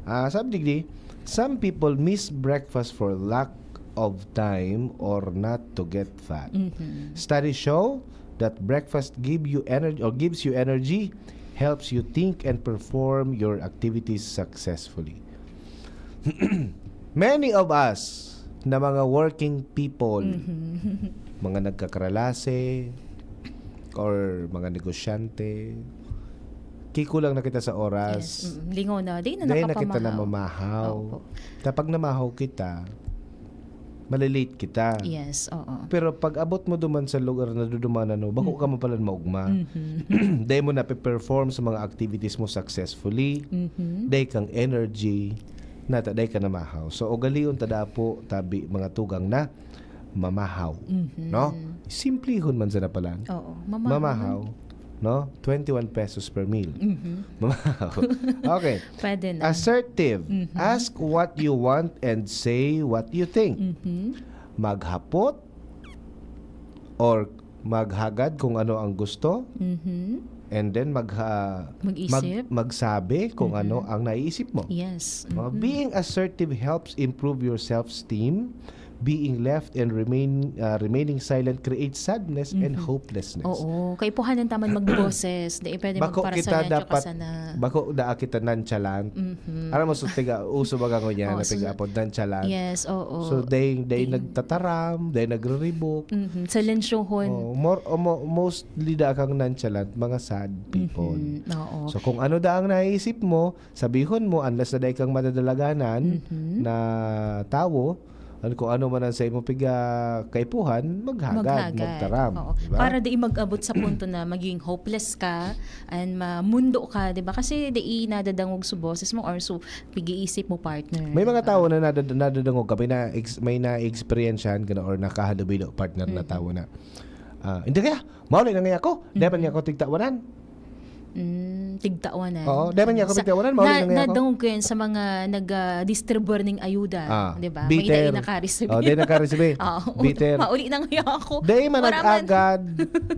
Ah, sabi digdi, some people miss breakfast for lack of time or not to get fat. Mhm. Studies show that breakfast give you energy or gives you energy, helps you think and perform your activities successfully. Many of us na mga working people, Mhm. mga nagkakaralase, or mga negosyante, kikulang na kita sa oras. Yes. Mm. Lingaw na. Di na Dahil na kita nakapamahaw. Namamahaw. Opo. Kapag namahaw kita, malilate kita. Yes, oo. Pero pag abot mo duman sa lugar na dudumanan mo, bako Mm. ka man pala maugma. Mhm. Dahil mo na-perform sa mga activities mo successfully. Mhm. Dahil kang energy, nata dahil ka namahaw. So, ugalion ta dapo, tabi, mga tugang na. mamahaw. Mhm. No? Simplihon man sana pala. Oo. Mamahaw. Mamahaw. No? Twenty-one pesos per meal. Mhm. Mamahaw. Okay. Pwede na. Assertive. Mhm. Ask what you want and say what you think. Mhm. Maghapot or maghagad kung ano ang gusto, Mhm. and then magha- Mag-isip. mag- magsabi kung Mhm. ano ang naiisip mo. Yes. Mga Mhm. Being assertive helps improve your self-esteem. Being left and remain uh, remaining silent creates sadness and Mhm. hopelessness. Oo. Kaipuhanan taman magboses. Di pwede Bako kita magparasolensyo ka dapat- sana. Bako da kita nonchalant. Mhm. Alam mo, so, tiga, uso baga ngunyan Oo, na so- pag-apod nonchalant. Yes, oo. So, they, they Di- nagtataram, they nagre-rebuke. Mhm. Salensyohon. Oh, more, o mo- mostly da kang nonchalant, mga sad people. Mhm. Oo. So, kung ano da ang naisip mo, sabihon mo, unless na dai kang madadalaganan Mhm. na tawo, ano, kung ano man ang sa imo piga kaipuhan, maghagad, Maghagad. magtaram. Oo. Diba? Para di mag-abot sa punto na maging hopeless ka and mamundo ka, di ba? Kasi di nadadangog sa boses mo or so, pag-iisip mo, partner. May mga Diba? tao na nadad- nadadangog ka, may na-ex- may na-experiencehan ka na or nakahalubilo, partner, na Mhm. tao na, ah, "Hindi kaya, mauli na nga ako, dahil Mhm. niya ako tigtawanan." Mm, tigtawanan. Oo, dahil niya ako Sa- tigtawanan, mauli na- na nga ako. Nadangog ko yun sa mga nag-distribuer ning ayuda, Ah, di ba? May bitter. dai nakaresibi. Oh, dai nakaresibi. Oo. Bitter. Mauli na nga ako. Dai man Wala man. nag-agad.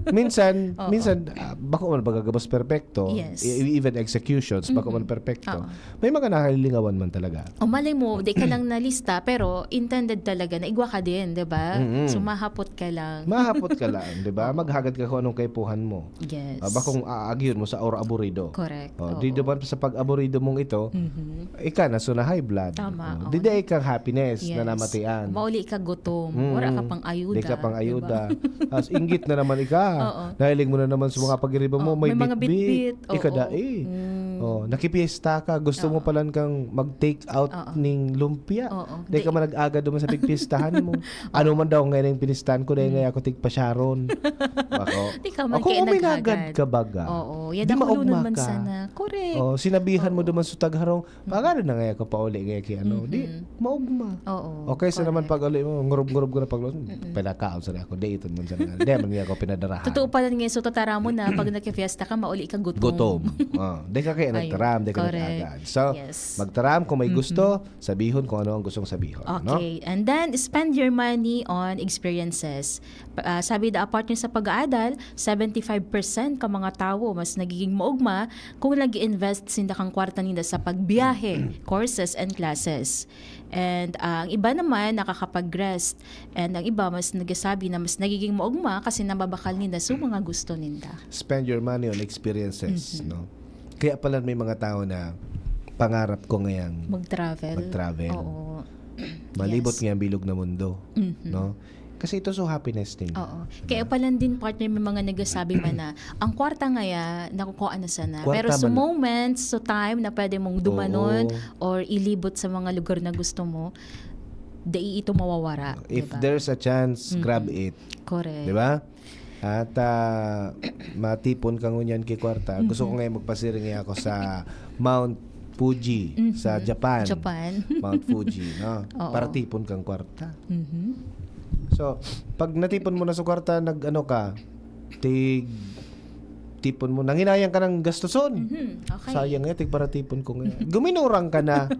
Minsan, Oo. minsan, ah, bako man pagkagabos perpekto. Yes. E- even executions, bako man Mhm. perpekto. Oo. May mga nakalingawan man talaga. O malay mo, di ka lang nalista, pero intended talaga na igwa ka din, di ba? Mm-mm. So, mahapot ka lang. Mahapot ka lang, di ba? Oo. Maghagad ka kung anong kaipuhan mo. Yes. Ah, bakong aagyon mo sa or aburido. Correct. Oh, Oo. di duman sa pag-aburido mong ito, Mhm. ika na so na high blood. Tama, Oh, oo. di dai kang happiness na Yes. namatian. Mauli ka gutom. Mm. Wala ka pang ayuda. Di ka pang di ba? ayuda. As inggit na naman ika. Oo. Nahiling mo na naman sa mga pagiriba mo, Oh, may, may mga bitbit. bitbit. Ika Oo. dai. Mm. Oh, nakipiesta ka. Gusto mo Oo. palan kang mag-take out Oo. ning lumpia. Oo. Di ka man nag-agad duman sa pigpiestahan mo. Ano man daw ngayon yung pinistahan ko, dahil Mm. nga ako tigpasyaron. Bako. Di ka man Ako, kaya uminagad naghagad. ka baga. Oo. Di Yada maugma kulon man ka. sana. Correct. Oh, sinabihan mo Oo. duman sa tagharaw, "Pagano na nga ako pauli nga ki ano?" Di, Mhm. maugma. Oo. Okay, sa naman Correct. pag-uli mo, ngurub-ngurub ka na pag-uli, Mm-mm. "Pinakaon sa ako, di iton man sa nga. Di man nga ako pinadarahan." Totoo pala nga, so tataramon na pag nagka-fiesta ka, mauli ka gutom. Gutom. Ah, di ka kaya Ayun. nagtaram, di ka Correct. nag-agad. So, Yes. magtaram kung may Mhm. gusto, sabihon kung ano ang gustong sabihon. No? Okay. And then, spend your money on experiences. Pa- ah, sabi da a partner sa pag-aadal, seventy-five percent ka mga tawo mas nagiging maugma kung nag-invest sinda kang kwarta ninda sa pagbiyahe, courses, and classes. And ah, ang iba naman nakakapag-rest. And ang iba mas nagsasabi na mas nagiging maugma kasi nababakal ninda sa mga gusto ninda. Spend your money on experiences. Mhm. No? Kaya pala may mga tao na pangarap ko ngayang Mag-travel. Mag-travel. Oo. Malibot Yes. ngayang bilog na mundo. Mhm. No? Kasi ito so happiness din. Oo. Kaya pala din, partner, may mga nagsasabi man na ang kwarta ngaya nakukuha na sana. Kwarta Pero sa man na. Moments, sa time na pwede mong dumanon Oo. or ilibot sa mga lugar na gusto mo, dai ito mawawara. If Diba? There's a chance, Mhm. Grab it. Correct. Di ba? At ah, matipon ka ngunyan ki kwarta. Gusto ko Mhm. ngayon magpasiring ako sa Mount Fuji, Mhm. sa Japan. Japan. Mount Fuji, no? Oo. Para tipon kang kwarta. Mhm. So, pag natipon mo na sa kwarta, nag-ano ka, tig tipon mo, nanginayang ka ng gastuson. Mhm. Okay. Sayang nga, tigparatipon ko nga. Guminurang ka na.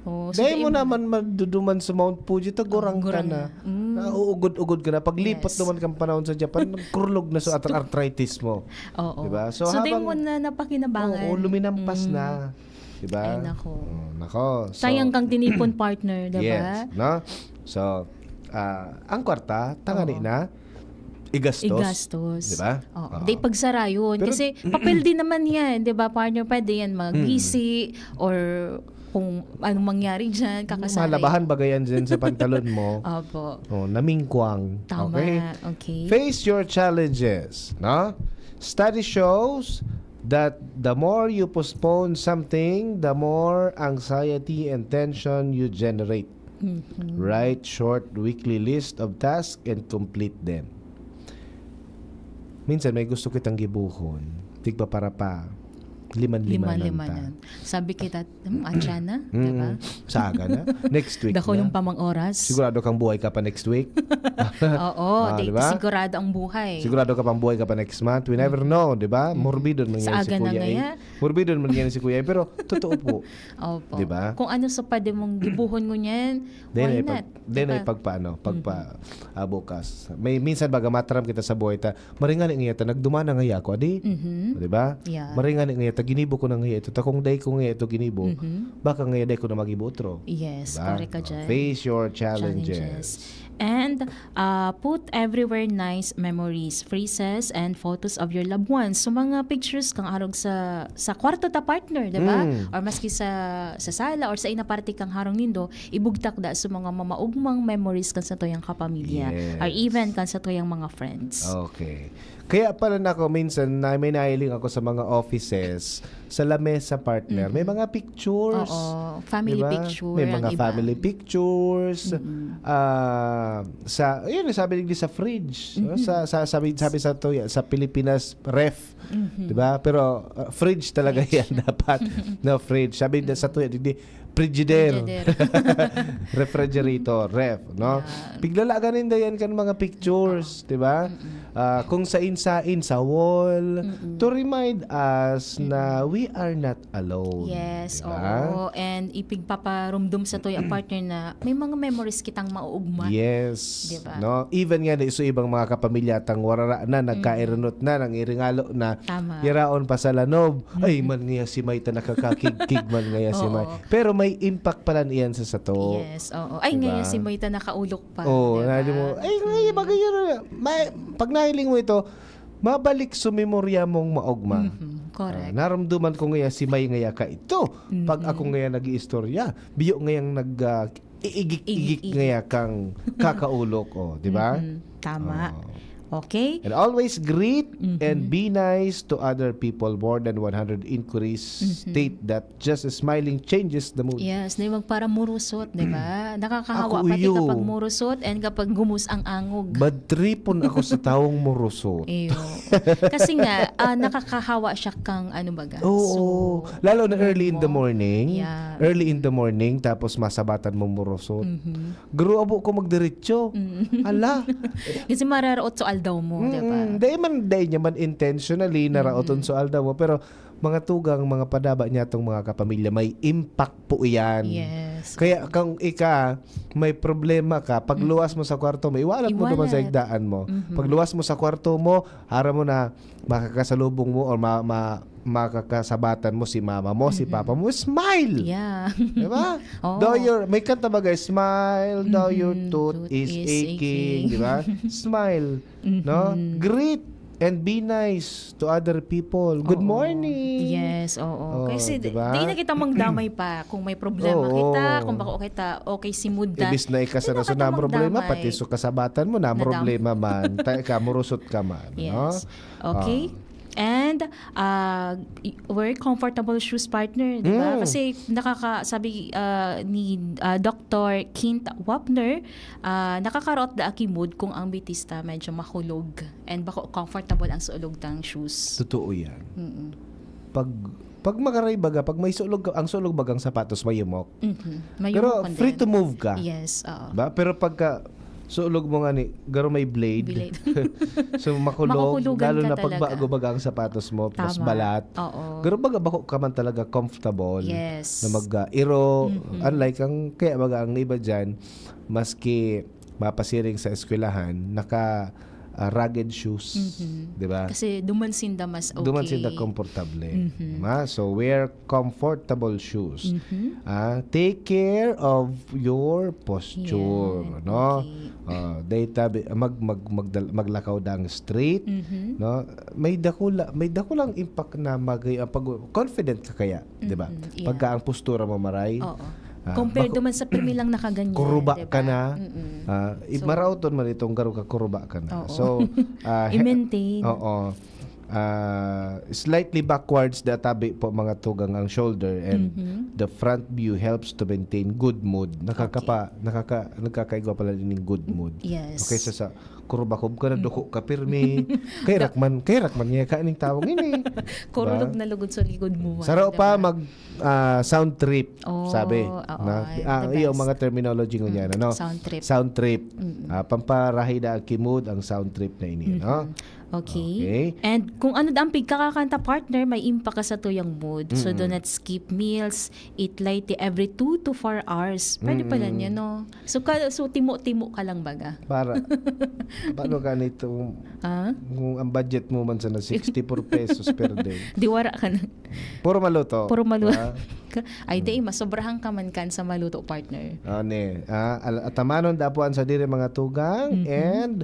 Oh, so Dahil di mo mo naman maduduman sa Mount Fuji, tagurang ka Gurang na. na. Mm. Nauugod-ugod ka na. Paglipat Yes. naman kang panahon sa Japan, nagkurlog na sa arthritis mo. Oo. Diba? So, So, di habang mo na napakinabangan. Oo, luminampas Mm. na. Diba? Ay, nako. Oh, nako. So, Sayang kang tinipon, partner, diba? Yes, no? So, ah, ang kwarta, tangani Oo. na, igastos. Igastos. Diba? Oo. Oo. Di pagsara yun. Pero Kasi papel din naman yan, di ba, partner? Pwede yan Mm. mag-bisi or kung anong mangyari dyan, kakasara. Malabahan bagay yan dyan sa pantalon mo. Opo. Oh, namingkwang. Tama. Okay? Okay. Face your challenges, no? Study shows that the more you postpone something, the more anxiety and tension you generate. Mhm. Write short weekly list of tasks and complete them. Minsan may gusto kitang gibuhon, tigpapara pa. Liman-limanan ta. Liman-limanan. Sabi kita, hmm, atya na, di ba? Mm. Saga na. Next week Dako na. Nung pamang oras. Sigurado kang buhay ka pa next week. Oo, Ah, di, di ba? Sigurado ang buhay. Sigurado ka pang buhay ka pa next month. We never know, di ba? Morbidon man Sa yan si aga na Kuya A. ngaya. Morbidon man yan si Kuya A. Pero totoo po. Opo. Di ba? Kung ano sa pwede mong gibuhon mo niyan, Then why ay not? pag, then ay Diba? pagpaano, pagpa ah, bukas. May minsan baga mataram kita sa buhay ta, maring ngani ngaya ta nagduman na ngaya ako, adi? Mhm. Di ba? Yeah. Maring ngani ngaya ta ginibo ko na ngaya ito, ta kung dai ko ngaya ito ginibo, Mhm. baka ngaya dai ko na magibo otro. Yes, Diba? correct ka Oh, dyan. face your challenges. And uh, put everywhere nice memories, phrases, and photos of your loved ones. So mga pictures kang arog sa sa kwarto ta partner, di ba? Mm. Or maski sa sa sala or sa inaparte kang harong nindo, ibugtak da sa mga mamaugmang memories kan sa tuyang kapamilya Yes. or even kan sa tuyang mga friends. Okay. Kaya pala na ako minsan na may nahiling ako sa mga offices, sa lamesa partner, may mga pictures. Oo, family Diba? picture May ang mga iba. Family pictures. Ah, sa, yun, sabi digdi sa fridge. No? Sa, sa, sabi, sabi sa to, sa Pilipinas, ref. Diba? Pero uh, fridge talaga yan dapat. No, fridge. Sabi na sa to, digdi, frigidaire. Frigidaire. Refrigerator, ref, no? Yeah. Piglalagan ninda yan kan mga pictures, di ba? Ah, kung sain-sain sa wall, to remind us na we are not alone. Yes, Diba? Oo. And ipigpaparumdum sa toy partner na may mga memories kitang mauugma. Yes. Diba? No? Even nga sa ibang mga kapamilyatang warara na, nagkairanot na, nangiringalo na, Tama. yaraon pa sa lanob. Ay, man ngaya si May ta nakakakigkig man ngaya si Oo. May. Pero may impact pala niyan sa sato. Yes, oo. Ay, Diba? Ngayon si May ta nakaulok pa. Oo, diba? Nadi mo, ay, ay, bagay yun. May, pag nahiling mo ito, mabalik sa memorya mong maugma. Mhm, correct. Ah, naramdaman ko ngaya si May ngaya ka ito. Pag ako ngaya nag-iistorya, biyo ngayang nag ah, iigik-igik Igik-igik. Ngaya kang kakaulok, oh, di ba? Mhm, tama. Oh. Okay? And always greet Mhm. and be nice to other people. More than one hundred inquiries Mhm. state that just smiling changes the mood. Yes, na yung magparamurusot, di ba? Nakakahawa Ako, pati iyo. Kapag murusot and kapag gumus ang angog. Madtripon ako sa taong murusot. Iyo. Kasi nga, ah, nakakahawa siya kang ano baga. Oo. So, Lalo na mood early in the mo. morning. Yeah. Early in the morning, tapos masabatan mong murusot. Mhm. Garo abo ko magdiretso. Mm. Ala. Kasi mararaot sa aldaw mo, di ba? Mm, dai man, dai niya man intentionally naraoton sa aldaw mo, pero mga tugang, mga padaba niya tong mga kapamilya, may impact po iyan. Yes. Kaya kung ika, may problema ka, pagluwas mo sa kwarto mo, iwalat mo naman sa Iwalat. Higdaan mo. Mhm. Pagluwas mo sa kwarto mo, aram mo na makakasalubong mo or ma, ma, makakasabatan mo si mama mo, si papa mo, smile! Yeah. Di ba? Oo. Though your, may kanta baga, smile, though your Mhm. tooth Tooth is is aching, aching. Di ba? Smile, no? Mhm. Greet and be nice to other people. Good Oo. Morning! Yes, oo. Oh, Kasi di di, ba? di na kita magdamay pa kung may problema Oo. kita, kung bako kita okay si mood ta. Ibis na ika sa Di na nasunod kita na problema, magdamay. Pati sa kasabatan mo na Nadam- problema man. Ta, ka, murusot ka man. No? Yes. Okay. Ah. And uh, y- wear comfortable shoes, partner, di ba? Mm. Kasi nakaka sabi uh, ni uh, Doctor Kint Wapner, uh, nakakaraot da aki mood kung ang bitis ta medyo mahulog and bako comfortable ang sulog tang shoes. Totoo yan. Mm-mm. Pag pag magaray baga, pag may sulog, ang sulog bagang sapatos, mayumok. Mhm. Pero Mayumukon free din. To move ka. Yes, oo. Ba? Pero pagka sulog mo nga ni, garo may blade. Blade. So, makulog, Makukulugan lalo ka na pag talaga. Bago baga ang sapatos mo, tas Tama. Balat. Oo. Garo baga bako ka man talaga comfortable Yes. Na mag-iro. Mhm. Unlike ang, kaya baga ang iba dyan, maski mapasiring sa eskwelahan, naka ah, rugged shoes, Mhm. di ba? Kasi duman sinda mas okay. Duman sinda komportable. Mhm. Ma? So, wear comfortable shoes. Mhm. Ah, take care of your posture, Yeah, no? okay. Ah, data mag, mag, magdal- maglakaw dang straight, Mhm. no? May dakula, may dakulang impact na mag ah, pag confident ka kaya, di ba? Mhm, yeah. Pagka ang postura mo maray, Oo. ah, Compared bako- man sa pirmi lang nakaganyan, kuruba di ba? Ka na, Mm-mm. ah, i- So, maraoton man itong garo ka kuruba ka na. Oo. So, ah, he- I-maintain. Oo. Ah, slightly backwards da tabi po mga tugang ang shoulder and Mhm. the front view helps to maintain good mood. Nakakapa, nakaka, nagkakaigwa pala din ng good mood. Yes. Okay, sa, sa kurubakob ka na, duko ka pirmi. Kay Rakman, kay Rakman nga ka ning tawag ini. Kurulog na lugod sa likod mo, Saro di pa ba? mag, ah, sound trip, Oh, sabi, oo, na? Ah, the iyo, best. mga terminology ngunyan, Mm, ano? sound trip. Sound trip. Mm. Ah, pamparahay na ang ki-mood ang sound trip na ini, no? Mhm. Okay. Okay. And kung ano daang pigkakakanta, partner, may impact ka sa tuyang mood. So, do Mm-mm. not skip meals, eat light every two to four hours. Pwede pala Mm-mm. niya, no? So, ka, so timo-timo ka lang baga. Para, paano ka nito? Ah? Kung ang budget mo man sana sixty-four pesos per day. Di wara ka na. Puro maluto. Puro maluto. Ah. Ay, di, Mm. masobrahan ka man kan sa maluto, partner. Ah, ne. Ah, al-, atamanon dapuan sa diri mga tugang Mm-hmm. and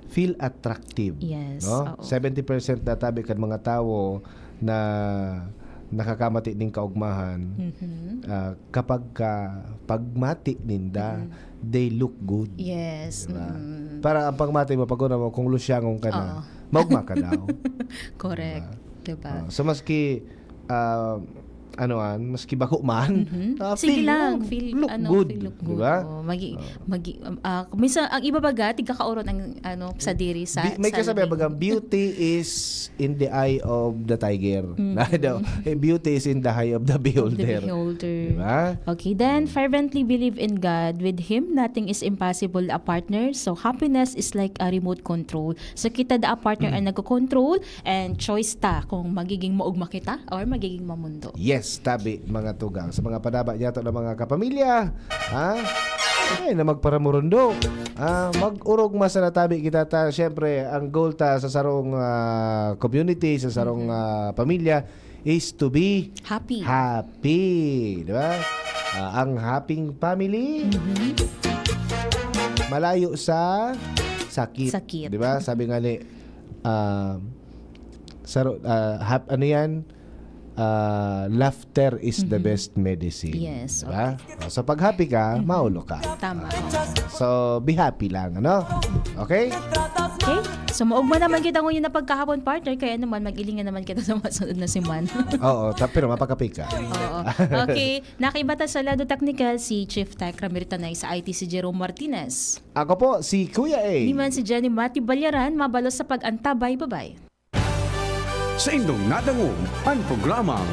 feel attractive. Yes, No? oo. Seventy percent na tabi kan mga tawo na nakakamati ning kaugmahan, Mhm. ah, kapag ka, pagmati ninda, Mm. they look good. Yes, Diba? mm. Para ang pagmati mo, pag una mo, kung lusyangong ka na, Oo. maugma ka daw. Correct. Diba? Ah, so, maski, ah, ano an, maski bako man, Mhm. ah, Sige feel lang, mo, feel, look ano, good, feel look good. diba? Oh, magi-, Oh. magi-, um, ah, minsan, ang iba baga, tigkakaoron ang, ano, sa diri sa, Bi-, may sa kasabi, labi. baga, beauty is in the eye of the tiger. Mm. Na daw, eh, beauty is in the eye of the Of the beholder. beholder. Diba? Okay, then, Mm. fervently believe in God. With Him, nothing is impossible, a partner. So, happiness is like a remote control. So, kita da a partner Mm. ang nagko-control and choice ta kung magiging maugma kita or magiging mamundo. Yes, tabi, mga tugang. Sa mga panaba niyato ng mga kapamilya, ha? Ay, na magparamurundo. Ah, mag-orog mas na tabi kita ta. Siyempre, ang goal ta sa sarong, ah, community, sa sarong, Mhm. ah, pamilya is to be Happy. happy, di ba? Ah, ang happy family, Mhm. malayo sa sakit, Sakit. di ba? Sabi nga ni, ah, saro-, ah, hap-, ano yan? Ah, laughter is the Mhm. best medicine. Yes, Di ba? okay. Ah, so, pag happy ka, Mhm. maulo ka. Tama. So, be happy lang, ano? Okay? Okay? So, maugma naman kita ngunyan na pagkahapon, partner. Kaya naman, mag-ilingan naman kita sa mga sunod na semana. Oo, ta-, pero mapakapi ka. Oo. Okay. Nakaiba ta sa lado teknikal, si Chief Tech Ramir Tanay, sa I T si Jerome Martinez. Ako po, si Kuya A. Ni man si Jenny Mati Balyaran, mabalos sa pag-antabay. Bye-bye. Sa indong nadangog, ang programang